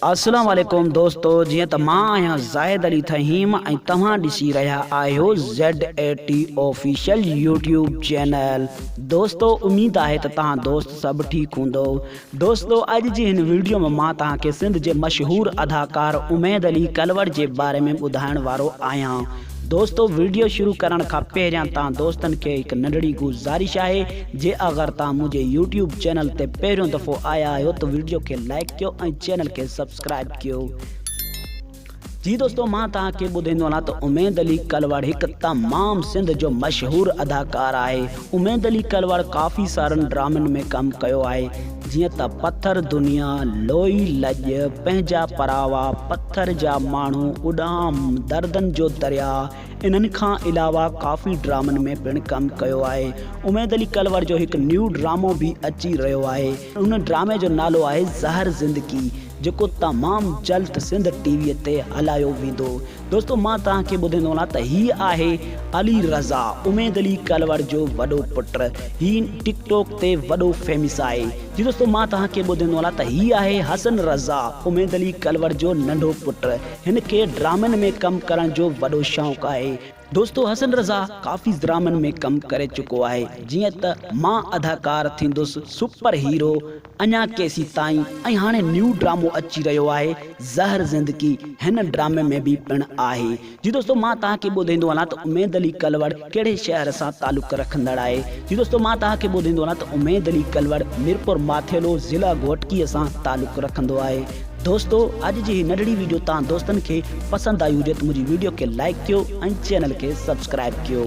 السلام عليڪم دوستو جيئن ته مان آهيان زاهد علي ٿهيم ۽ توهان ڏسي رهيا آهيو Z A T official YouTube channel دوستو اميد آهي ته توهان دوست سڀ ٺيڪ هوندو دوستو اڄ جي هن ويڊيو ۾ مان توهان کي سنڌ جي مشهور اداڪار اميد علي ڪلوڙ جي باري ۾ ٻڌائڻ وارو آهيان دوستو ويڊيو شروع ڪرڻ کان پهريان توهان دوستن کي هڪ ننڍڙي گذارش آهي جي اگر توهان منهنجي يوٽيوب چينل تي پهريون دفعو آيا آهيو ته ويڊيو کي لائيڪ ڪيو ۽ چينل کي سبسڪرائيب ڪيو. جي دوستو مان توهان کي ٻڌائيندو هلان ته اميد علي ڪلوڙ هڪ تمام سنڌ جو مشهور اداڪار آهي اميد علي ڪلوڙ ڪافي سارن ڊرامن ۾ ڪم ڪيو آهي جيئن ته پٿر دنيا، لوئي لڄ، پنهنجا پراوا، پٿر جا ماڻهو، اڏام، دردن جو درياء، انهن کان علاوه ڪافي ڊرامن ۾ پڻ ڪم ڪيو آهي. اميد علي ڪلوڙ جو هڪ نيو ڊرامو به اچي رهيو آهي. ان ڊرامي جو نالو آهي زهر زندگي جيڪو تمام جلد سنڌ ٽي وي تي هلايو ويندو. دوستو مان توهان کي ٻڌائيندو هلان ته هي آهي علي رضا اميد علي ڪلوڙ جو وڏو پٽ هي ٽڪ ٽاڪ تي وڏو فيمس آهي جي دوستو مان توهان کي ٻڌائيندو هلان ته هي آهي حسن رضا اميد علي ڪلوڙ جو ننڍو پٽ هن کي ڊرامن ۾ ڪم ڪرڻ جو وڏو شوق آهي دوستو حسن رضا ڪافي ڊرامن ۾ ڪم ڪري چڪو آهي جيئن ته مان اداڪار ٿيندس سپر هيرو اڃا ڪيسين تائين ۽ هاڻي نيو ڊرامو اچي رهيو آهي زهر زندگي هن ڊرامي ۾ به پڻ آهي جي دوستو مان توهان کي ٻڌائيندو هلان ته اميد علي ڪلوڙ ڪهڙي شهر سان تعلق رکندڙ آهي جي دوستو مان توهان کي ٻڌائيندو هلان ته اميد علي ڪلوڙ ميرپور ماٿيلو ضلع گهوٽڪي سان تعلق رکندو آهي دوستو اڄ جي هي ننڍڙي ويڊيو توهان دوستن کي پسند آئي هجي ته منهنجي ويڊيو کي لائيڪ ڪيو ۽ چينل کي سبسڪرائيب ڪيو.